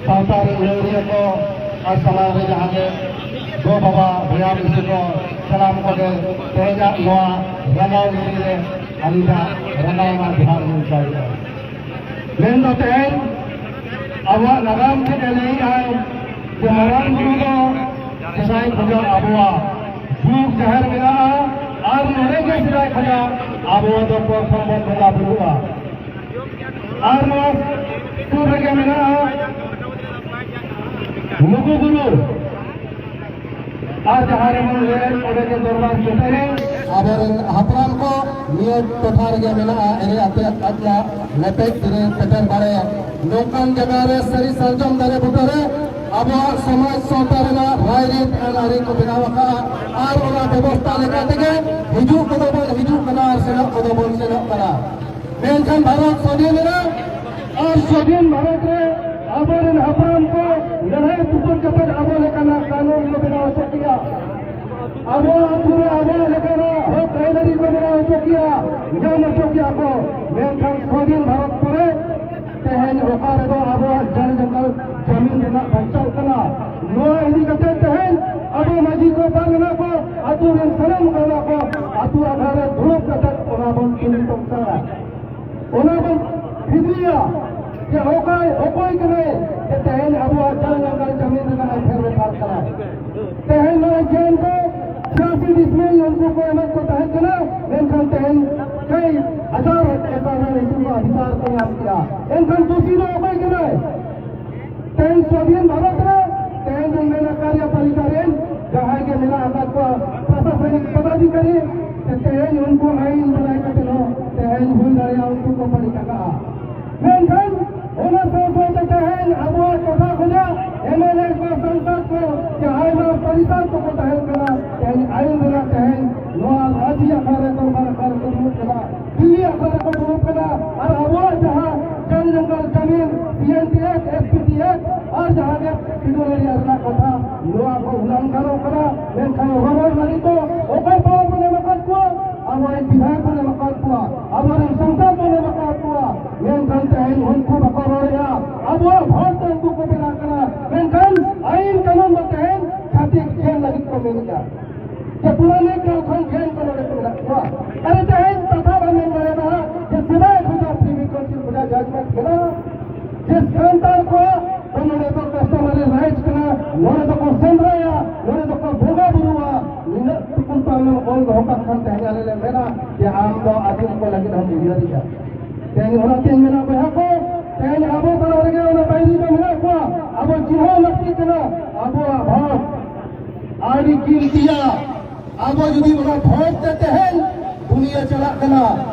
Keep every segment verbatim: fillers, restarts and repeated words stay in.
ᱥᱟᱶᱛᱟ ᱨᱮᱱ ᱞᱟᱹᱣᱲᱤᱭᱟᱹ ᱠᱚ ᱟᱨ ᱥᱟᱢᱟᱝ ᱨᱮ ᱡᱟᱦᱟᱸ ᱜᱮ ᱜᱚ ᱵᱟᱵᱟ ᱵᱚᱭᱦᱟ ᱢᱤᱥᱤ ᱠᱚ, ᱥᱟᱱᱟᱢ ᱠᱚᱜᱮ ᱛᱮᱦᱮᱧᱟᱜ ᱱᱚᱣᱟ ᱨᱟᱸᱜᱟᱣ ᱞᱤᱞᱤ ᱨᱮ ᱟᱹᱞᱤᱧᱟᱜ ᱨᱟᱸᱜᱟᱣ ᱨᱮᱱᱟᱜ ᱡᱚᱦᱟᱨ ᱞᱤᱧ ᱪᱟᱞ ᱮᱫᱟ᱾ ᱢᱮᱱᱫᱚ ᱛᱮᱦᱮᱧ ᱟᱵᱚᱣᱟᱜ ᱱᱟᱜᱟᱢ ᱪᱮᱫ ᱮ ᱞᱟᱹᱭᱮᱫᱼᱟ ᱡᱮ ᱢᱟᱨᱟᱝ ᱵᱩᱨᱩ ᱫᱚ ᱥᱮᱫᱟᱭ ᱠᱷᱚᱱᱟᱜ ᱟᱵᱚᱣᱟᱜ ᱡᱩᱜᱽ ᱡᱟᱦᱮᱨ ᱢᱮᱱᱟᱜᱼᱟ ᱟᱨ ᱱᱚᱰᱮ ᱜᱮ ᱥᱮᱫᱟᱭ ᱠᱷᱚᱱᱟᱜ ᱟᱵᱚ ᱫᱚ ᱯᱨᱚᱛᱷᱚᱢ ᱵᱚᱱ ᱵᱚᱸᱜᱟ ᱵᱩᱨᱩᱜᱼᱟ᱾ ᱟᱨ ᱱᱚᱣᱟ ᱥᱩᱨ ᱨᱮᱜᱮ ᱢᱮᱱᱟᱜᱼᱟ ᱞᱩᱜᱩ ᱵᱩᱨᱩ᱾ ᱟᱨ ᱡᱟᱦᱟᱸ ᱨᱮᱵᱚᱱ ᱞᱟᱹᱭ ᱚᱸᱰᱮ ᱜᱮ ᱫᱚᱨᱵᱟᱨ ᱪᱟᱹᱴᱟᱹᱱᱤ᱾ ᱟᱵᱚᱨᱮᱱ ᱦᱟᱯᱲᱟᱢ ᱠᱚ ᱱᱤᱭᱟᱹ ᱴᱚᱴᱷᱟ ᱨᱮᱜᱮ ᱢᱮᱱᱟᱜᱼᱟ᱾ ᱮᱱᱮᱡ ᱟᱛᱮ ᱟᱡ ᱞᱮᱯᱮᱡ ᱛᱤᱨᱮ ᱯᱮᱴᱮᱨ ᱵᱟᱲᱮ ᱱᱚᱝᱠᱟᱱ ᱡᱟᱭᱜᱟ ᱨᱮ ᱥᱟᱹᱨᱤ ᱥᱟᱨᱡᱚᱢ ᱫᱟᱨᱮ ᱵᱩᱴᱟᱹ ᱨᱮ ᱟᱵᱚᱣᱟᱜ ᱥᱚᱢᱟᱡᱽ ᱥᱟᱶᱛᱟ ᱨᱮᱱᱟᱜ ᱨᱟᱭᱨᱤᱛ ᱟᱹᱱ ᱟᱹᱨᱤ ᱠᱚ ᱵᱮᱱᱟᱣ ᱟᱠᱟᱫᱼᱟ᱾ ᱟᱨ ᱚᱱᱟ ᱵᱮᱵᱚᱥᱛᱷᱟ ᱞᱮᱠᱟ ᱛᱮᱜᱮ ᱦᱤᱡᱩᱜ ᱠᱚᱫᱚ ᱵᱚᱱ ᱦᱤᱡᱩᱜ ᱠᱟᱱᱟ ᱟᱨ ᱥᱮᱱᱚᱜ ᱠᱚᱫᱚ ᱵᱚᱱ ᱥᱮᱱᱚᱜ ᱠᱟᱱᱟ᱾ ᱢᱮᱱᱠᱷᱟᱱ ᱵᱷᱟᱨᱚᱛ ᱥᱟᱹᱫᱷᱤᱱ ᱮᱱᱟ ᱟᱨ ᱥᱟᱹᱫᱷᱤᱱ ᱵᱷᱟᱨᱚᱛ ᱨᱮ ᱟᱵᱚᱨᱮᱱ ᱦᱟᱯᱲᱟᱢ ᱠᱚ ᱞᱟᱹᱲᱦᱟᱹᱭ ᱛᱩᱯᱩᱫ ᱠᱟᱛᱮ ᱟᱵᱚ ᱞᱮᱠᱟᱱᱟᱜ ᱠᱟᱹᱱᱩᱱ ᱠᱚ ᱵᱮᱱᱟᱣ ᱦᱚᱪᱚ ᱠᱮᱭᱟ᱾ ᱟᱵᱚ ᱟᱹᱛᱩ ᱨᱮ ᱟᱵᱚ ᱞᱮᱠᱟᱱᱟᱜ ᱦᱚᱠ ᱟᱹᱭᱫᱟᱹᱨᱤ ᱠᱚ ᱵᱮᱱᱟᱣ ᱦᱚᱪᱚ ᱠᱮᱭᱟ, ᱧᱟᱢ ᱦᱚᱪᱚ ᱠᱮᱭᱟ ᱠᱚ᱾ ᱢᱮᱱᱠᱷᱟᱱ ᱥᱟᱹᱫᱷᱤᱱ ᱵᱷᱟᱨᱚᱛ ᱯᱚᱨᱮ ᱛᱮᱦᱮᱧ ᱚᱠᱟ ᱨᱮᱫᱚ ᱟᱵᱚᱣᱟᱜ ᱡᱟᱲ ᱡᱟᱸᱜᱟᱞ ᱡᱟᱢᱤᱱ ᱨᱮᱱᱟᱜ ᱵᱟᱧᱪᱟᱣ ᱠᱟᱱᱟ, ᱱᱚᱣᱟ ᱤᱫᱤ ᱠᱟᱛᱮ ᱛᱮᱦᱮᱧ ᱟᱵᱚ ᱢᱟᱹᱡᱷᱤ ᱠᱚ ᱵᱟᱝ ᱢᱮᱱᱟᱜ ᱠᱚ, ᱟᱹᱛᱩ ᱨᱮᱱ ᱥᱟᱱᱟᱢ ᱠᱚ ᱢᱮᱱᱟᱜ ᱠᱚ, ᱟᱹᱛᱩ ᱟᱠᱷᱲᱟ ᱨᱮ ᱫᱩᱲᱩᱵ ᱠᱟᱛᱮ ᱚᱱᱟ ᱵᱚᱱ ᱛᱩᱞᱤ ᱛᱚᱠᱛᱟ ᱚᱱᱟ ᱵᱚᱱ ᱯᱷᱤᱫᱤᱭᱟ ᱡᱮ ᱚᱠᱚᱭ, ᱚᱠᱚᱭ ᱠᱟᱱᱟᱭ ᱡᱮ ᱛᱮᱦᱮᱧ ᱟᱵᱚᱣᱟᱜ ᱡᱟᱲ ᱡᱟᱸᱜᱟᱞ ᱡᱟᱢᱤᱱ ᱨᱮᱱᱟᱜ ᱮ ᱯᱷᱮᱨ ᱵᱮᱯᱟᱨ ᱠᱟᱱᱟ᱾ ᱛᱮᱦᱮᱧ ᱱᱚᱜᱼᱚᱭ ᱡᱮ ᱮᱱ ᱠᱚ ᱪᱷᱤᱭᱟᱥᱤ ᱰᱤᱥᱢᱤᱞ ᱩᱱᱠᱩ ᱠᱚ ᱮᱢᱟᱜ ᱠᱚ ᱛᱟᱦᱮᱸ ᱠᱟᱱᱟ, ᱢᱮᱱᱠᱷᱟᱱ ᱛᱮᱦᱮᱧ ᱠᱚᱭ ᱦᱟᱡᱟᱨ ᱮᱠᱚᱨ ᱨᱮ ᱩᱱᱠᱩ ᱠᱚ ᱚᱫᱷᱤᱠᱟᱨ ᱠᱚ ᱧᱟᱢ ᱠᱮᱫᱟ᱾ ᱮᱱᱠᱷᱟᱱ ᱫᱩᱥᱤ ᱫᱚ ᱚᱠᱚᱭ ᱠᱟᱱᱟᱭ? ᱛᱮᱦᱮᱧ ᱥᱟᱹᱫᱷᱤᱱ ᱵᱷᱟᱨᱚᱛ ᱨᱮ ᱛᱮᱦᱮᱧ ᱵᱚᱱ ᱢᱮᱱᱟ ᱠᱟᱨᱭᱟᱯᱟᱞᱤᱠᱟ ᱨᱮᱱ ᱡᱟᱦᱟᱸᱭ ᱜᱮ ᱢᱮᱱᱟᱜ ᱟᱠᱟᱫ ᱠᱚᱣᱟ ᱯᱨᱚᱥᱟᱥᱚᱱᱤᱠ ᱯᱚᱫᱟᱫᱷᱤᱠᱟᱨᱤ, ᱛᱮᱦᱮᱧ ᱩᱱᱠᱩ ᱟᱹᱭᱤᱱ ᱵᱟᱰᱟᱭ ᱠᱟᱛᱮ ᱦᱚᱸ ᱛᱮᱦᱮᱧ ᱦᱩᱭ ᱫᱟᱲᱮᱭᱟᱜᱼᱟ ᱩᱱᱠᱩ ᱠᱚ ᱵᱟᱹᱲᱤᱡ ᱟᱠᱟᱫᱼᱟ᱾ ᱢᱮᱱᱠᱷᱟᱱ ᱚᱱᱟ ᱥᱟᱶ ᱥᱟᱶᱛᱮ ᱛᱮᱦᱮᱧ ᱟᱵᱚᱣᱟᱜ ᱴᱚᱴᱷᱟ ᱠᱷᱚᱱᱟᱜ ᱮᱢ ᱮᱞ ᱮ ᱠᱚ, ᱥᱟᱝᱥᱚᱫ ᱠᱚ, ᱡᱟᱦᱟᱸᱭ ᱱᱚᱣᱟ ᱯᱚᱨᱤᱥᱚᱫ ᱠᱚᱠᱚ ᱛᱟᱦᱮᱸ ᱠᱟᱱᱟ, ᱛᱮᱦᱮᱧ ᱟᱹᱭᱤᱱ ᱨᱮᱱᱟᱜ ᱛᱮᱦᱮᱧ ᱱᱚᱣᱟ ᱨᱟᱹᱡᱤ ᱟᱠᱷᱲᱟ ᱨᱮ ᱫᱚᱨᱵᱟᱨ ᱟᱠᱷᱲᱟ ᱨᱮᱠᱚ ᱫᱩᱲᱩᱵ ᱠᱟᱱᱟ, ᱫᱤᱞᱞᱤ ᱟᱠᱷᱲᱟ ᱨᱮᱠᱚ ᱫᱩᱲᱩᱵ ᱠᱟᱱᱟ᱾ ᱟᱨ ᱟᱵᱚᱣᱟᱜ ᱡᱟᱦᱟᱸ ᱡᱚᱱ ᱡᱚᱝᱜᱚᱞ ᱡᱟᱢᱤᱱ, C N T act, S P T act ᱟᱨ ᱡᱟᱦᱟᱸ ᱜᱮ ᱯᱷᱮᱰᱟᱨᱮᱞ ᱮᱨᱤᱭᱟ ᱨᱮᱱᱟᱜ ᱠᱟᱛᱷᱟ, ᱱᱚᱣᱟ ᱠᱚ ᱩᱞᱞᱚᱝᱜᱷᱚᱱᱚᱜ ᱠᱟᱱᱟ᱾ ᱢᱮᱱᱠᱷᱟᱱ ᱨᱚᱲ ᱞᱟᱹᱜᱤᱫ ᱫᱚ ᱚᱠᱚᱭ ᱯᱟᱣᱟᱨ ᱵᱚᱱ ᱮᱢ ᱟᱠᱟᱫ ᱠᱚᱣᱟ? ᱟᱵᱚᱨᱮᱱ ᱵᱤᱫᱷᱟᱭᱚᱠ ᱵᱚᱱ ᱮᱢ ᱟᱠᱟᱫ ᱠᱚᱣᱟ, ᱟᱵᱚᱨᱮᱱ ᱥᱟᱝᱥᱚᱫ ᱵᱚᱱ ᱮᱢ ᱟᱠᱟᱫ ᱠᱚᱣᱟ᱾ ᱢᱮᱱᱠᱷᱟᱱ ᱛᱮᱦᱮᱧ ᱩᱱᱠᱩ ᱵᱟᱠᱚ ᱨᱚᱲᱮᱫᱼᱟ᱾ ᱟᱵᱚᱣᱟᱜ ᱵᱷᱳᱴ ᱛᱮ ᱩᱱᱠᱩ ᱠᱚ ᱵᱮᱱᱟᱣ ᱡᱮ ᱯᱩᱨᱟᱱᱤ ᱠᱟᱞ ᱠᱷᱚᱱ ᱡᱮᱱ ᱠᱚ ᱱᱚᱰᱮ ᱠᱚ ᱢᱮᱱᱟᱜ ᱠᱚᱣᱟ᱾ ᱟᱨ ᱛᱮᱦᱮᱧ ᱠᱟᱛᱷᱟ ᱵᱚᱱ ᱢᱮᱱ ᱫᱟᱲᱮᱭᱟᱜᱼᱟ ᱡᱮ ᱥᱮᱫᱟᱭ ᱠᱷᱚᱱᱟᱜ ᱯᱨᱤ ᱠᱟᱣᱩᱱᱥᱤᱞ ᱠᱷᱚᱱᱟᱜ ᱡᱟᱡᱽᱢᱮᱱᱴ ᱢᱮᱱᱟᱜᱼᱟ ᱡᱮ ᱥᱟᱱᱛᱟᱲ ᱠᱚᱣᱟᱜ ᱫᱚ ᱱᱚᱰᱮ ᱫᱚ ᱠᱟᱥᱴᱚᱢᱟᱨᱤ ᱨᱟᱭᱤᱴᱥ ᱠᱟᱱᱟ, ᱱᱚᱰᱮ ᱫᱚᱠᱚ ᱥᱮᱸᱫᱽᱨᱟᱭᱟ, ᱱᱚᱰᱮ ᱫᱚᱠᱚ ᱵᱚᱸᱜᱟ ᱵᱩᱨᱩᱣᱟ᱾ ᱱᱤᱱᱟᱹᱜ ᱴᱩᱠᱩᱱ ᱛᱟᱞᱢᱮ ᱚᱞ ᱫᱚᱦᱚ ᱠᱟᱜ ᱠᱷᱟᱱ ᱛᱮᱦᱮᱧ ᱟᱞᱮ ᱞᱮ ᱢᱮᱱᱟ ᱡᱮ ᱟᱢ ᱫᱚ ᱟᱹᱫᱤᱢ ᱠᱚ ᱞᱟᱹᱜᱤᱫ ᱦᱚᱸ ᱩᱭᱦᱟᱹᱨᱮᱜᱼᱟ᱾ ᱛᱮᱦᱮᱧ ᱚᱱᱟᱛᱮᱧ ᱢᱮᱱᱟ ᱵᱚᱭᱦᱟ ᱠᱚ, ᱛᱮᱦᱮᱧ ᱟᱵᱚ ᱛᱟᱞᱟ ᱨᱮᱜᱮ ᱚᱱᱟ ᱵᱟᱹᱭᱨᱤ ᱫᱚ ᱢᱮᱱᱟᱜ ᱠᱚᱣᱟ, ᱟᱵᱚ ᱪᱤᱱᱦᱟᱹᱣ ᱞᱟᱹᱠᱛᱤ ᱠᱟᱱᱟ᱾ ᱟᱵᱚᱣᱟᱜ ᱵᱷᱟᱵᱽ ᱟᱹᱰᱤ ᱠᱤᱢᱛᱤᱭᱟ᱾ ᱟᱵᱚ ᱡᱩᱫᱤ ᱚᱱᱟ ᱵᱷᱳᱴ ᱛᱮ ᱛᱮᱦᱮᱧ ᱫᱩᱱᱤᱭᱟᱹ ᱪᱟᱞᱟᱜ ᱠᱟᱱᱟ,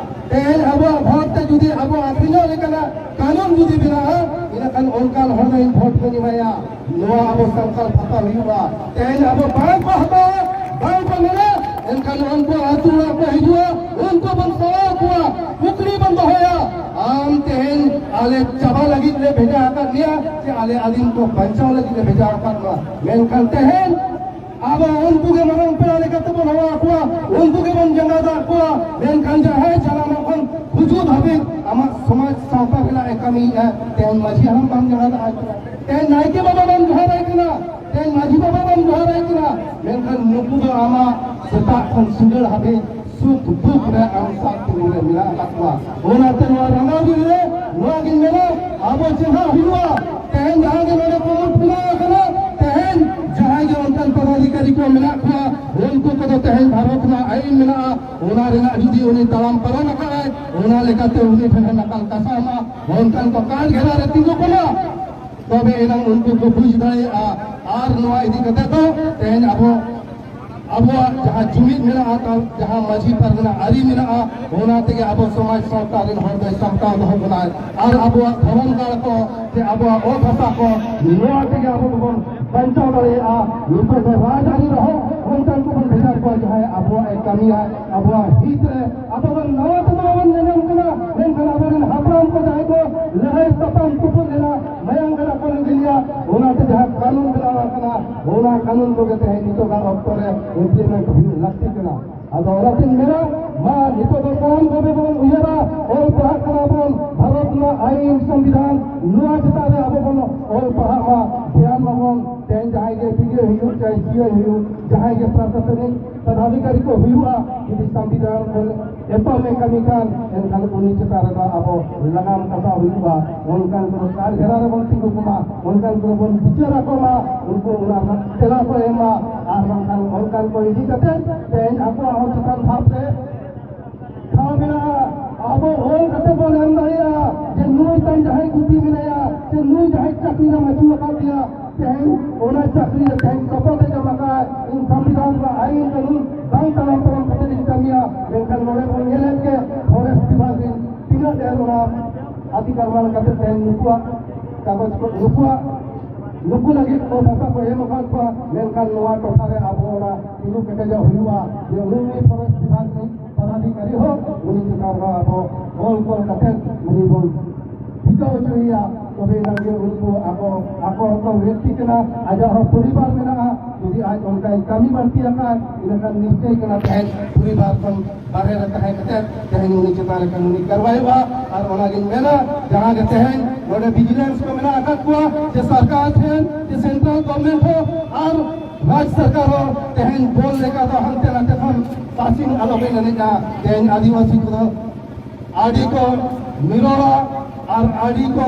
ᱛᱮᱦᱮᱧ ᱟᱵᱚᱣᱟᱜ ᱵᱷᱳᱴ ᱛᱮ ᱡᱩᱫᱤ ᱟᱵᱚ ᱟᱹᱠᱷᱨᱤᱧᱚᱜ ᱞᱮᱠᱟᱱᱟᱜ ᱠᱟᱹᱱᱩᱱ ᱡᱩᱫᱤ ᱵᱮᱱᱟᱜᱼᱟ, ᱤᱱᱟᱹᱠᱷᱟᱱ ᱚᱱᱠᱟᱱ ᱦᱚᱲ ᱫᱚ ᱤᱧ ᱵᱷᱳᱴ ᱵᱟᱹᱧ ᱮᱢᱟᱭᱟ᱾ ᱱᱚᱣᱟ ᱟᱵᱚ ᱥᱚᱝᱠᱟᱞᱯ ᱦᱟᱛᱟᱣ ᱦᱩᱭᱩᱜᱼᱟ᱾ ᱛᱮᱦᱮᱧ ᱟᱵᱚ ᱵᱟᱝ ᱠᱚ ᱦᱟᱛᱟᱣᱟ, ᱵᱟᱝ ᱠᱚ ᱢᱮᱱᱟ, ᱮᱱᱠᱷᱟᱱ ᱩᱱᱠᱩ ᱟᱹᱛᱩ ᱚᱲᱟᱜ ᱠᱚ ᱦᱤᱡᱩᱜᱼᱟ, ᱩᱱᱠᱩ ᱵᱚᱱ ᱥᱟᱶᱟᱣ ᱠᱚᱣᱟ, ᱠᱩᱠᱞᱤ ᱵᱚᱱ ᱫᱚᱦᱚᱭᱟ, ᱟᱢ ᱛᱮᱦᱮᱧ ᱟᱞᱮ ᱪᱟᱵᱟ ᱞᱟᱹᱜᱤᱫ ᱞᱮ ᱵᱷᱮᱡᱟ ᱟᱠᱟᱫ ᱢᱮᱭᱟ ᱥᱮ ᱟᱞᱮ ᱟᱹᱫᱤᱢ ᱠᱚ ᱵᱟᱧᱪᱟᱣ ᱞᱟᱹᱜᱤᱫ ᱞᱮ ᱵᱷᱮᱡᱟ ᱟᱠᱟᱫ ᱢᱮᱭᱟ? ᱢᱮᱱᱠᱷᱟᱱ ᱛᱮᱦᱮᱧ ᱟᱵᱚ ᱩᱱᱠᱩ ᱜᱮ ᱢᱟᱨᱟᱝ ᱯᱮᱲᱟ ᱞᱮᱠᱟ ᱛᱮᱵᱚᱱ ᱦᱚᱦᱚ ᱟᱠᱚᱣᱟ, ᱩᱱᱠᱩ ᱜᱮᱵᱚᱱ ᱡᱟᱸᱜᱟ ᱫᱟᱜ ᱠᱚᱣᱟ᱾ ᱢᱮᱱᱠᱷᱟᱱ ᱡᱟᱦᱟᱸᱭ ᱡᱟᱱᱟᱢᱚᱜ ᱠᱷᱚᱱ ᱜᱩᱡᱩᱜ ᱫᱷᱟᱹᱵᱤᱡ ᱟᱢᱟᱜ ᱥᱚᱢᱟᱡᱽ ᱥᱟᱶᱛᱟ ᱨᱮᱱᱟᱜ ᱮ ᱠᱟᱹᱢᱤᱭᱮᱫᱼᱟ, ᱛᱮᱦᱮᱧ ᱢᱟᱹᱡᱷᱤ ᱦᱟᱲᱟᱢ ᱵᱟᱢ ᱡᱟᱸᱜᱟ ᱫᱟᱜ ᱟᱭ ᱠᱟᱱᱟ, ᱛᱮᱦᱮᱧ ᱱᱟᱭᱠᱮ ᱵᱟᱵᱟ ᱵᱟᱢ ᱡᱚᱦᱟᱨ ᱟᱭ ᱠᱟᱱᱟ, ᱛᱮᱦᱮᱧ ᱢᱟᱹᱡᱷᱤ ᱵᱟᱵᱟ ᱵᱟᱢ ᱡᱚᱦᱟᱨ ᱟᱭ ᱠᱟᱱᱟ᱾ ᱢᱮᱱᱠᱷᱟᱱ ᱱᱩᱠᱩ ᱫᱚ ᱟᱢᱟᱜ ᱥᱮᱛᱟᱜ ᱠᱷᱚᱱ ᱥᱤᱸᱜᱟᱹᱲ ᱦᱟᱹᱵᱤᱡ ᱥᱩᱠ ᱫᱩᱠ ᱨᱮ ᱟᱢ ᱥᱟᱶ ᱛᱤᱸᱜᱩ ᱨᱮ ᱢᱮᱱᱟᱜ ᱟᱠᱟᱫ ᱠᱚᱣᱟ᱾ ᱚᱱᱟᱛᱮ ᱱᱚᱣᱟ ᱨᱟᱸᱜᱟᱣ ᱫᱤᱱ ᱨᱮ ᱱᱚᱣᱟ ᱜᱤᱧ ᱢᱮᱱᱟ, ᱟᱵᱚ ᱪᱮᱸᱜᱷᱟᱜ ᱦᱩᱭᱩᱜᱼᱟ᱾ ᱛᱮᱦᱮᱧ ᱡᱟᱦᱟᱸ ᱜᱮ ᱱᱚᱰᱮ ᱠᱩᱢᱩᱴ ᱵᱮᱱᱟᱣ ᱟᱠᱟᱱᱟ, ᱛᱮᱦᱮᱧ ᱡᱟᱦᱟᱸᱭ ᱜᱮ ᱚᱱᱠᱟᱱ ᱯᱚᱫᱟᱫᱷᱤᱠᱟᱨᱤ ᱠᱚ ᱢᱮᱱᱟᱜ ᱠᱚᱣᱟ, ᱩᱱᱠᱩ ᱠᱚᱫᱚ ᱛᱮᱦᱮᱧ ᱵᱷᱟᱨᱚᱛ ᱨᱮᱱᱟᱜ ᱟᱹᱭᱤᱱ ᱢᱮᱱᱟᱜᱼᱟ, ᱚᱱᱟ ᱨᱮᱱᱟᱜ ᱡᱩᱫᱤ ᱩᱱᱤ ᱛᱟᱲᱟᱢ ᱯᱟᱨᱚᱢ ᱟᱠᱟᱫᱟᱭ, ᱚᱱᱟ ᱞᱮᱠᱟᱛᱮ ᱩᱱᱤ ᱴᱷᱮᱱ ᱱᱟᱠᱟᱞ ᱠᱟᱥᱟ ᱢᱟ, ᱚᱱᱠᱟᱱ ᱠᱚ ᱠᱟᱴ ᱜᱷᱮᱨᱟ ᱨᱮ ᱛᱤᱸᱜᱩ ᱠᱚᱢᱟ᱾ ᱛᱚᱵᱮ ᱮᱱᱟᱝ ᱩᱱᱠᱩ ᱠᱚ ᱵᱩᱡᱽ ᱫᱟᱲᱮᱭᱟᱜᱼᱟ᱾ ᱟᱨ ᱱᱚᱣᱟ ᱤᱫᱤ ᱠᱟᱛᱮ ᱫᱚ ᱛᱮᱦᱮᱧ ᱟᱵᱚ, ᱟᱵᱚᱣᱟᱜ ᱡᱟᱦᱟᱸ ᱡᱩᱢᱤᱫ ᱢᱮᱱᱟᱜᱼᱟ, ᱛᱟᱢ ᱡᱟᱦᱟᱸ ᱢᱟᱹᱡᱷᱤ ᱯᱟᱨᱜᱟᱱᱟ ᱟᱹᱨᱤ ᱢᱮᱱᱟᱜᱼᱟ, ᱚᱱᱟ ᱛᱮᱜᱮ ᱟᱵᱚ ᱥᱚᱢᱟᱡᱽ ᱥᱟᱶᱛᱟ ᱨᱮᱱ ᱦᱚᱲ ᱫᱚᱭ ᱥᱟᱢᱴᱟᱣ ᱫᱚᱦᱚ ᱵᱚᱱᱟᱭ᱾ ᱟᱨ ᱟᱵᱚᱣᱟᱜ ᱫᱷᱚᱨᱚᱢ ᱜᱟᱲ ᱠᱚ ᱥᱮ ᱟᱵᱚᱣᱟᱜ ᱚᱛ ᱦᱟᱥᱟ ᱠᱚ, ᱱᱚᱣᱟ ᱛᱮᱜᱮ ᱟᱵᱚ ᱫᱚᱵᱚᱱ ᱵᱟᱧᱪᱟᱣ ᱫᱟᱲᱮᱭᱟᱜᱼᱟ᱾ ᱱᱤᱛᱚᱜ ᱫᱚ ᱨᱟᱡᱽ ᱟᱹᱨᱤ ᱨᱮᱦᱚᱸ ᱚᱱᱠᱟᱱ ᱠᱚᱵᱚᱱ ᱵᱷᱮᱡᱟ ᱠᱚᱣᱟ, ᱡᱟᱦᱟᱸᱭ ᱟᱵᱚᱣᱟᱜ ᱮ ᱠᱟᱹᱢᱤᱭᱟ, ᱟᱵᱚᱣᱟᱜ ᱦᱤᱛ ᱨᱮ᱾ ᱟᱵᱚ ᱫᱚ ᱱᱟᱣᱟ ᱛᱮᱫᱚ ᱵᱟᱵᱚᱱ ᱧᱮᱞᱧᱟᱢ ᱠᱟᱱᱟ, ᱢᱮᱱᱠᱷᱟᱱ ᱟᱵᱚᱨᱮᱱ ᱦᱟᱯᱲᱟᱢ ᱠᱚ ᱡᱟᱦᱟᱸᱭ ᱠᱚ ᱞᱟᱹᱲᱦᱟᱹᱭ ᱛᱟᱯᱟᱢ ᱛᱩᱯᱩᱫ ᱞᱮᱱᱟ, ᱢᱟᱭᱟᱝ ᱜᱟᱰᱟ ᱠᱚ ᱞᱤᱸᱜᱤ ᱞᱮᱭᱟ, ᱚᱱᱟᱛᱮ ᱡᱟᱦᱟᱸ ᱠᱟᱹᱱᱩᱱ ᱵᱮᱱᱟᱣ ᱟᱠᱟᱱᱟ, ᱚᱱᱟ ᱠᱟᱹᱱᱩᱱ ᱠᱚᱜᱮ ᱛᱮᱦᱮᱧ ᱱᱤᱛᱚᱜᱟᱜ ᱚᱠᱛᱚ ᱨᱮ ᱤᱢᱯᱞᱤᱢᱮᱱᱴ ᱦᱩᱭᱩᱜ ᱞᱟᱹᱠᱛᱤ ᱠᱟᱱᱟ᱾ ᱟᱫᱚ ᱚᱱᱟᱛᱤᱧ ᱢᱮᱱᱟ, ᱢᱟ ᱱᱤᱛᱚᱜ ᱫᱚ ᱥᱟᱱᱟᱢ ᱠᱚᱜᱮ ᱵᱚᱱ ᱩᱭᱦᱟᱹᱨᱟ, ᱚᱞ ᱯᱟᱲᱦᱟᱜ ᱠᱟᱱᱟ ᱵᱚᱱ, ᱵᱷᱟᱨᱚᱛ ᱟᱭᱤᱱ ᱥᱚᱝᱵᱤᱫᱷᱟᱱ ᱱᱚᱣᱟ ᱪᱮᱛᱟᱱ ᱨᱮ ᱟᱵᱚ ᱵᱚᱱ ᱚᱞ ᱯᱟᱲᱦᱟᱜ ᱢᱟ, ᱫᱷᱮᱭᱟᱱ ᱢᱟᱵᱚᱱ᱾ ᱛᱮᱦᱮᱧ ᱡᱟᱦᱟᱸᱭ ᱜᱮ ᱵᱤᱰᱤᱳ ᱦᱩᱭᱩᱜ ᱪᱟᱭ ᱥᱤ ᱟᱭ ᱦᱩᱭᱩᱜ, ᱡᱟᱦᱟᱸᱭ ᱜᱮ ᱯᱨᱚᱥᱟᱥᱚᱱᱤᱠ ᱯᱚᱫᱟᱫᱷᱤᱠᱟᱨᱤ ᱠᱚ ᱦᱩᱭᱩᱜᱼᱟ, ᱡᱩᱫᱤ ᱥᱚᱝᱵᱤᱫᱷᱟᱱ ᱠᱷᱚᱱ ᱮᱛᱚᱢ ᱮ ᱠᱟᱹᱢᱤ ᱠᱷᱟᱱ, ᱮᱱᱠᱷᱟᱱ ᱩᱱᱤ ᱪᱮᱛᱟᱱ ᱨᱮᱫᱚ ᱟᱵᱚ ᱞᱟᱜᱟᱢ ᱠᱟᱥᱟᱣ ᱦᱩᱭᱩᱜᱼᱟ᱾ ᱚᱱᱠᱟᱱ ᱠᱚᱫᱚ ᱠᱟᱨ ᱜᱷᱮᱨᱟ ᱨᱮᱵᱚᱱ ᱛᱤᱸᱜᱩ ᱠᱚᱢᱟ, ᱚᱱᱠᱟᱱ ᱠᱚᱫᱚ ᱵᱚᱱ ᱵᱤᱪᱟᱹᱨ ᱟᱠᱚ ᱢᱟ, ᱩᱱᱠᱩ ᱚᱱᱟ ᱨᱮᱱᱟᱜ ᱛᱮᱞᱟ ᱠᱚ ᱮᱢᱟ, ᱟᱨ ᱵᱟᱝᱠᱷᱟᱱ ᱚᱱᱠᱟᱱ ᱠᱚ ᱤᱫᱤ ᱠᱟᱛᱮ ᱛᱮᱦᱮᱧ ᱟᱠᱚᱣᱟᱜ ᱦᱚᱸ ᱪᱮᱛᱟᱱ ᱫᱷᱟᱯ ᱨᱮ ᱴᱷᱟᱶ ᱢᱮᱱᱟᱜᱼᱟ᱾ ᱟᱵᱚ ᱚᱞ ᱠᱟᱛᱮ ᱵᱚᱱ ᱮᱢ ᱫᱟᱲᱮᱭᱟᱜᱼᱟ ᱡᱮ ᱱᱩᱭ ᱛᱟᱢ ᱡᱟᱦᱟᱸᱭ ᱜᱩᱛᱤ ᱢᱮᱱᱟᱭᱟ, ᱥᱮ ᱱᱩᱭ ᱡᱟᱦᱟᱸᱭ ᱪᱟᱹᱠᱨᱤ ᱨᱮᱢ ᱟᱹᱪᱩ ᱟᱠᱟᱫᱮᱭᱟ, ᱛᱮᱦᱮᱧ ᱚᱱᱟ ᱪᱟᱹᱠᱨᱤ ᱨᱮ ᱛᱮᱦᱮᱧ ᱥᱚᱯᱚᱫ ᱮ ᱡᱚᱢ ᱟᱠᱟᱫ, ᱤᱧ ᱥᱚᱝᱵᱤᱫᱷᱟᱱ ᱨᱮᱱᱟᱜ ᱟᱹᱭᱤᱱ ᱠᱟᱹᱱᱩᱱ ᱵᱟᱝ ᱛᱟᱲᱟᱢ ᱛᱟᱲᱟᱢ ᱠᱟᱛᱮ ᱤᱧ ᱠᱟᱹᱢᱤᱭᱟ᱾ ᱢᱮᱱᱠᱷᱟᱱ ᱱᱚᱰᱮ ᱵᱚᱱ ᱧᱮᱞᱮᱫ ᱜᱮ ᱯᱷᱚᱨᱮᱥᱴ ᱰᱤᱯᱟᱨᱴᱢᱮᱱᱴ ᱛᱤᱱᱟᱹᱜ ᱰᱷᱮᱨ ᱚᱱᱟ ᱟᱹᱰᱤ ᱜᱟᱱ ᱠᱟᱛᱮ ᱛᱮᱦᱮᱧ ᱱᱩᱠᱩᱣᱟᱜ ᱠᱟᱜᱚᱡᱽ ᱠᱚ, ᱱᱩᱠᱩᱣᱟᱜ, ᱱᱩᱠᱩ ᱞᱟᱹᱜᱤᱫ ᱠᱚ ᱯᱚᱭᱥᱟ ᱠᱚ ᱮᱢ ᱟᱠᱟᱫ ᱠᱚᱣᱟ, ᱢᱮᱱᱠᱷᱟᱱ ᱱᱚᱣᱟ ᱴᱚᱴᱷᱟ ᱨᱮ ᱟᱵᱚ ᱚᱱᱟ ᱛᱤᱸᱜᱩ ᱠᱮᱴᱮᱡᱚᱜ ᱦᱩᱭᱩᱜᱼᱟ ᱡᱮ ᱩᱱᱤ ᱯᱷᱚᱨᱮᱥᱴ ᱰᱤᱯᱟᱨᱴᱢᱮᱱᱴ ᱯᱚᱫᱟᱫᱷᱤᱠᱟᱨᱤ ᱦᱚᱸ ᱩᱱᱤ ᱪᱮᱛᱟᱱ ᱨᱮ ᱟᱵᱚ ᱚᱞ ᱛᱚᱞ ᱠᱟᱛᱮ ᱩᱱᱤ ᱵᱚᱱ ᱴᱷᱤᱠᱟᱹ ᱦᱚᱪᱚᱭᱮᱭᱟ, ᱛᱚᱵᱮ ᱮᱱᱟᱝ ᱜᱮ ᱩᱱᱠᱩ ᱟᱠᱚ, ᱟᱠᱚ ᱦᱚᱸᱠᱚ ᱵᱮᱠᱛᱤ ᱠᱟᱱᱟ, ᱟᱡᱟᱜ ᱦᱚᱸ ᱯᱚᱨᱤᱵᱟᱨ ᱢᱮᱱᱟᱜᱼᱟ᱾ ᱡᱩᱫᱤ ᱟᱡ ᱚᱱᱠᱟᱭ ᱠᱟᱹᱢᱤ ᱵᱟᱹᱲᱛᱤ ᱟᱠᱟᱫ, ᱤᱱᱟᱹᱠᱷᱟᱱ ᱱᱤᱥᱪᱚᱭ ᱠᱟᱱᱟ ᱛᱮᱦᱮᱧ ᱯᱚᱨᱤᱵᱟᱨ ᱠᱷᱚᱱ ᱵᱟᱦᱨᱮ ᱨᱮ ᱛᱟᱦᱮᱸ ᱠᱟᱛᱮ ᱛᱮᱦᱮᱧ ᱩᱱᱤ ᱪᱮᱛᱟᱱ ᱨᱮ ᱠᱟᱹᱱᱩᱱᱤ ᱠᱟᱨᱣᱟᱭ ᱦᱩᱭᱩᱜᱼᱟ᱾ ᱟᱨ ᱚᱱᱟᱜᱤᱧ ᱢᱮᱱᱟ, ᱡᱟᱦᱟᱸ ᱜᱮ ᱛᱮᱦᱮᱧ ᱱᱚᱰᱮ ᱵᱷᱤᱡᱤᱞᱮᱱᱥ ᱠᱚ ᱢᱮᱱᱟᱜ ᱟᱠᱟᱫ ᱠᱚᱣᱟ, ᱡᱮ ᱥᱚᱨᱠᱟᱨ ᱴᱷᱮᱱ, ᱡᱮ ᱥᱮᱱᱴᱨᱟᱞ ᱜᱚᱵᱷᱚᱨᱱᱢᱮᱱᱴ ᱦᱚᱸ ᱟᱨ ᱨᱟᱡᱽ ᱥᱚᱨᱠᱟᱨ ᱦᱚᱸ ᱛᱮᱦᱮᱧ ᱵᱚᱞ ᱞᱮᱠᱟ ᱫᱚ ᱦᱟᱱᱛᱮ ᱱᱟᱛᱮ ᱠᱷᱚᱱ ᱯᱟᱥᱤᱝ ᱟᱞᱚ ᱵᱤᱱ ᱮᱱᱮᱡᱼᱟ᱾ ᱛᱮᱦᱮᱧ ᱟᱹᱫᱤᱵᱟᱹᱥᱤ ᱠᱚᱫᱚ ᱟᱹᱰᱤ ᱠᱚ ᱱᱤᱨᱚᱲᱟ ᱟᱨ ᱟᱹᱰᱤ ᱠᱚ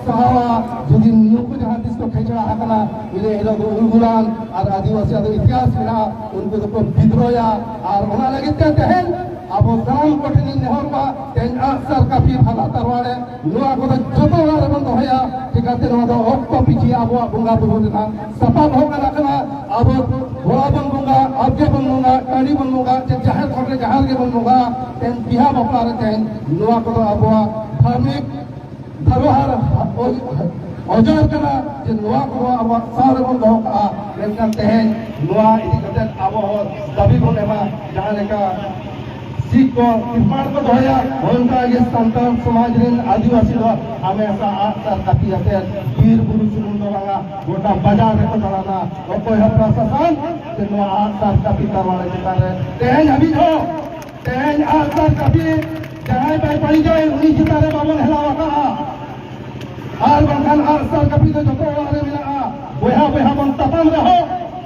ᱥᱟᱦᱟᱣᱟ᱾ ᱡᱩᱫᱤ ᱱᱩᱠᱩ ᱡᱟᱦᱟᱸ ᱛᱤᱥ ᱠᱚ ᱠᱷᱮᱪᱲᱟ ᱟᱠᱟᱱᱟ, ᱤᱱᱟᱹ ᱦᱤᱞᱳᱜ ᱫᱚ ᱩᱞᱜᱩᱞᱟᱱ ᱟᱨ ᱟᱹᱫᱤᱵᱟᱹᱥᱤ ᱟᱜ ᱫᱚ ᱤᱛᱤᱦᱟᱥ ᱢᱮᱱᱟᱜᱼᱟ, ᱩᱱᱠᱩ ᱫᱚᱠᱚ ᱵᱤᱫᱽᱨᱚᱭᱟ᱾ ᱟᱨ ᱚᱱᱟ ᱞᱟᱹᱜᱤᱫ ᱛᱮ ᱛᱮᱦᱮᱧ ᱟᱵᱚ ᱥᱟᱱᱟᱢ ᱠᱚᱴᱷᱮᱱ ᱤᱧ ᱱᱮᱦᱚᱨᱚᱜᱼᱟ, ᱛᱮᱦᱮᱧ ᱟᱜᱼᱥᱟᱨ ᱠᱟᱹᱯᱤ ᱵᱷᱟᱞᱟ ᱛᱟᱨᱣᱟᱲᱮ ᱱᱚᱣᱟ ᱠᱚᱫᱚ ᱡᱚᱛᱚ ᱚᱲᱟᱜ ᱨᱮᱵᱚᱱ ᱫᱚᱦᱚᱭᱟ᱾ ᱪᱤᱠᱟᱹᱛᱮ ᱱᱚᱣᱟ ᱫᱚ ᱚᱠᱛᱚ ᱯᱤᱪᱷᱤ ᱟᱵᱚᱣᱟᱜ ᱵᱚᱸᱜᱟ ᱵᱩᱨᱩ ᱨᱮᱱᱟᱜ ᱥᱟᱯᱟᱵ ᱦᱚᱸ ᱠᱟᱱᱟ, ᱠᱟᱱᱟ᱾ ᱟᱵᱚ ᱜᱚᱲᱟ ᱵᱚᱱ ᱵᱚᱸᱜᱟ, ᱟᱵᱜᱮ ᱵᱚᱱ ᱵᱚᱸᱜᱟ, ᱴᱟᱺᱰᱤ ᱵᱚᱱ ᱵᱚᱸᱜᱟ, ᱪᱮ ᱡᱟᱦᱮᱨ ᱛᱷᱟᱱ ᱨᱮ ᱡᱟᱦᱟᱸ ᱨᱮᱜᱮ ᱵᱚᱱ ᱵᱚᱸᱜᱟ, ᱛᱮᱦᱮᱧ ᱵᱤᱦᱟ ᱵᱟᱯᱞᱟ ᱨᱮ ᱛᱮᱦᱮᱧ ᱱᱚᱣᱟ ᱠᱚᱫᱚ ᱟᱵᱚᱣᱟᱜ ᱫᱷᱟᱨᱢᱤᱠ ᱫᱷᱟᱨᱚᱦᱟᱨ ᱚᱡ-, ᱚᱡᱟᱨ ᱠᱟᱱᱟ, ᱡᱮ ᱱᱚᱣᱟ ᱠᱚᱫᱚ ᱟᱵᱚᱣᱟᱜ ᱥᱟᱶ ᱨᱮᱵᱚᱱ ᱫᱚᱦᱚ ᱠᱟᱜᱼᱟ᱾ ᱢᱮᱱᱠᱷᱟᱱ ᱛᱮᱦᱮᱧ ᱱᱚᱣᱟ ᱤᱫᱤ ᱠᱟᱛᱮ ᱟᱵᱚ ᱦᱚᱸ ᱫᱟᱹᱵᱤ ᱵᱚᱱ ᱮᱢᱟ, ᱡᱟᱦᱟᱸ ᱞᱮᱠᱟ ᱥᱤᱠᱷ ᱠᱚ ᱛᱤᱨᱯᱟᱞ ᱠᱚ ᱫᱚᱦᱚᱭᱟ, ᱚᱱᱠᱟ ᱜᱮ ᱥᱟᱱᱛᱟᱲ ᱥᱚᱢᱟᱡᱽ ᱨᱮᱱ ᱟᱹᱫᱤᱵᱟᱹᱥᱤ ᱫᱚ ᱦᱟᱢᱮᱥᱟ ᱟᱜᱼᱥᱟᱨ ᱠᱟᱹᱯᱤ ᱟᱛᱮ ᱵᱤᱨ ᱵᱩᱨᱩ ᱥᱩᱢᱩᱝ ᱫᱚ ᱵᱟᱝᱟ, ᱜᱚᱴᱟ ᱵᱟᱡᱟᱨ ᱨᱮᱠᱚ ᱫᱟᱬᱟᱱᱟ᱾ ᱚᱠᱚᱭ ᱦᱚᱸ ᱯᱨᱚᱥᱟᱥᱚᱱ ᱥᱮ ᱱᱚᱣᱟ ᱟᱜᱼᱥᱟᱨ ᱠᱟᱹᱯᱤ ᱛᱟᱨᱣᱟᱲᱮ ᱪᱮᱛᱟᱱ ᱨᱮ ᱛᱮᱦᱮᱧ ᱦᱟᱹᱵᱤᱡ ᱦᱚᱸ, ᱛᱮᱦᱮᱧ ᱟᱜᱼᱥᱟᱨ ᱠᱟᱹᱯᱤ ᱡᱟᱦᱟᱸᱭ ᱵᱟᱭ ᱵᱟᱹᱲᱤᱡᱟᱭ, ᱩᱱᱤ ᱪᱮᱛᱟᱱ ᱨᱮ ᱵᱟᱵᱚᱱ ᱦᱮᱞᱟᱣ ᱟᱠᱟᱱᱟ᱾ ᱠᱟᱹᱯᱤ ᱫᱚ ᱡᱚᱛᱚ ᱚᱲᱟᱜ ᱨᱮ ᱢᱮᱱᱟᱜᱼᱟ᱾ ᱵᱚᱭᱦᱟ ᱵᱚᱭᱦᱟ ᱵᱚᱱ ᱛᱟᱯᱟᱢ ᱨᱮᱦᱚᱸ,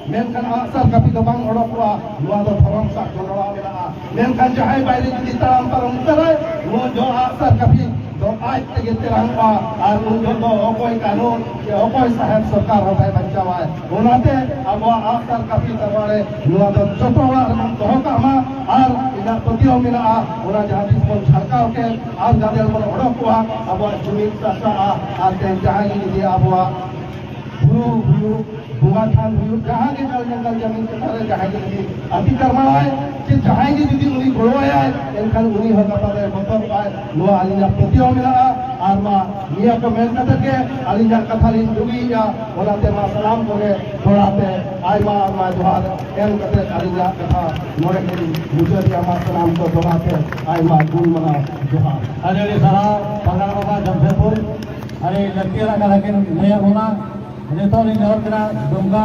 ᱢᱮᱱᱠᱷᱟᱱ ᱟᱜᱼᱥᱟᱨ ᱠᱟᱹᱯᱤ ᱫᱚ ᱵᱟᱝ ᱚᱰᱚᱠᱚᱜᱼᱟ᱾ ᱱᱚᱣᱟ ᱫᱚ ᱫᱷᱚᱨᱚᱢ ᱥᱟᱜ ᱜᱚᱲᱚᱣᱟᱜ ᱢᱮᱱᱟᱜᱼᱟ᱾ ᱢᱮᱱᱠᱷᱟᱱ ᱡᱟᱦᱟᱸᱭ ᱵᱟᱭᱨᱤ ᱡᱩᱫᱤ ᱛᱟᱲᱟᱢ ᱯᱟᱨᱚᱢ ᱩᱛᱟᱹᱨᱟᱭ, ᱩᱱ ᱡᱚᱦᱚᱜ ᱟᱜᱼᱥᱟᱨ ᱠᱟᱹᱯᱤ ᱫᱚ ᱟᱡ ᱛᱮᱜᱮ ᱛᱮᱨᱟᱝᱚᱜᱼᱟ᱾ ᱟᱨ ᱩᱱ ᱡᱚᱦᱚᱜ ᱫᱚ ᱚᱠᱚᱭ ᱠᱟᱹᱱᱩᱱ ᱥᱮ ᱚᱠᱚᱭ ᱥᱟᱦᱮᱵ ᱥᱚᱨᱠᱟᱨ ᱦᱚᱸ ᱵᱟᱭ ᱵᱟᱧᱪᱟᱣᱟᱭ᱾ ᱚᱱᱟᱛᱮ ᱟᱵᱚᱣᱟᱜ ᱟᱜᱼᱥᱟᱨ ᱠᱟᱹᱯᱤ ᱛᱟᱨᱯᱚᱨᱮ ᱱᱚᱣᱟ ᱫᱚ ᱡᱚᱛᱚ ᱚᱲᱟᱜ ᱨᱮᱵᱚᱱ ᱫᱚᱦᱚ ᱠᱟᱜ ᱢᱟ᱾ ᱟᱨ ᱤᱧᱟᱹᱜ ᱯᱟᱹᱛᱭᱟᱹᱣ ᱢᱮᱱᱟᱜᱼᱟ, ᱚᱱᱟ ᱡᱟᱦᱟᱸ ᱛᱤᱥ ᱵᱚᱱ ᱡᱷᱟᱨᱠᱟᱣ ᱠᱮᱫ, ᱟᱨ ᱜᱟᱫᱮᱞ ᱵᱚᱱ ᱚᱰᱚᱠ ᱠᱚᱣᱟ, ᱟᱵᱚᱣᱟᱜ ᱡᱩᱢᱤᱫ ᱪᱟᱨᱪᱟᱜᱼᱟ᱾ ᱟᱨ ᱛᱮᱦᱮᱧ ᱡᱟᱦᱟᱸᱭ ᱜᱮ ᱡᱩᱫᱤ ᱟᱵᱚᱣᱟᱜ ᱵᱩᱨᱩ ᱦᱩᱭᱩᱜ, ᱵᱚᱸᱜᱟ ᱛᱷᱟᱱ ᱦᱩᱭᱩᱜ, ᱡᱟᱦᱟᱸ ᱜᱮ ᱡᱟᱞ ᱡᱟᱝᱜᱟᱞ ᱡᱟᱢᱤᱱ ᱪᱮᱛᱟᱱ ᱨᱮ ᱡᱟᱦᱟᱸᱭ ᱜᱮ ᱡᱩᱫᱤ ᱟᱹᱛᱤᱠᱟᱨ ᱢᱟᱱᱟᱭ, ᱥᱮ ᱡᱟᱦᱟᱸᱭ ᱜᱮ ᱡᱩᱫᱤ ᱩᱱᱤ ᱜᱚᱲᱚᱣᱟᱭᱟᱭ, ᱮᱱᱠᱷᱟᱱ ᱩᱱᱤ ᱦᱚᱸ ᱜᱟᱯᱟ ᱫᱚᱭ ᱵᱚᱛᱚᱨᱚᱜᱼᱟᱭ᱾ ᱱᱚᱣᱟ ᱟᱹᱞᱤᱧᱟᱜ ᱯᱟᱹᱛᱭᱟᱹᱣ ᱢᱮᱱᱟᱜᱼᱟ᱾ ᱟᱨ ᱢᱟ ᱱᱤᱭᱟᱹ ᱠᱚ ᱢᱮᱱ ᱠᱟᱛᱮ ᱜᱮ ᱟᱹᱞᱤᱧᱟᱜ ᱠᱟᱛᱷᱟ ᱞᱤᱧ ᱵᱩᱜᱤᱭᱮᱫᱼᱟ᱾ ᱚᱱᱟᱛᱮ ᱢᱟ ᱥᱟᱱᱟᱢ ᱠᱚᱜᱮ ᱫᱚᱦᱲᱟ ᱛᱮ ᱟᱭᱢᱟ ᱟᱭᱢᱟ ᱡᱚᱦᱟᱨ ᱮᱢ ᱠᱟᱛᱮ ᱟᱹᱞᱤᱧᱟᱜ ᱠᱟᱛᱷᱟ ᱱᱚᱰᱮ ᱜᱮᱞᱤᱧ ᱢᱩᱪᱟᱹᱫᱮᱜᱼᱟ᱾ ᱢᱟ ᱥᱟᱱᱟᱢ ᱠᱚ ᱫᱚᱦᱲᱟ ᱛᱮ ᱟᱭᱢᱟ ᱜᱩᱱ ᱢᱟᱱᱟᱣ ᱡᱚᱦᱟᱨ᱾ ᱟᱹᱰᱤ ᱟᱹᱰᱤ ᱥᱟᱨᱦᱟᱣ ᱯᱟᱨᱜᱟᱱᱟ ᱵᱟᱵᱟ ᱡᱟᱢᱥᱮᱫᱽᱯᱩᱨ, ᱟᱹᱰᱤ ᱞᱟᱹᱠᱛᱤᱭᱟᱱᱟᱜ ᱠᱟᱛᱷᱟ ᱠᱤᱱ ᱞᱟᱹᱭᱟᱫ ᱵᱚᱱᱟ᱾ ᱱᱤᱛᱚᱜ ᱞᱤᱧ ᱱᱮᱦᱚᱨ ᱠᱟᱱᱟ ᱫᱩᱢᱠᱟ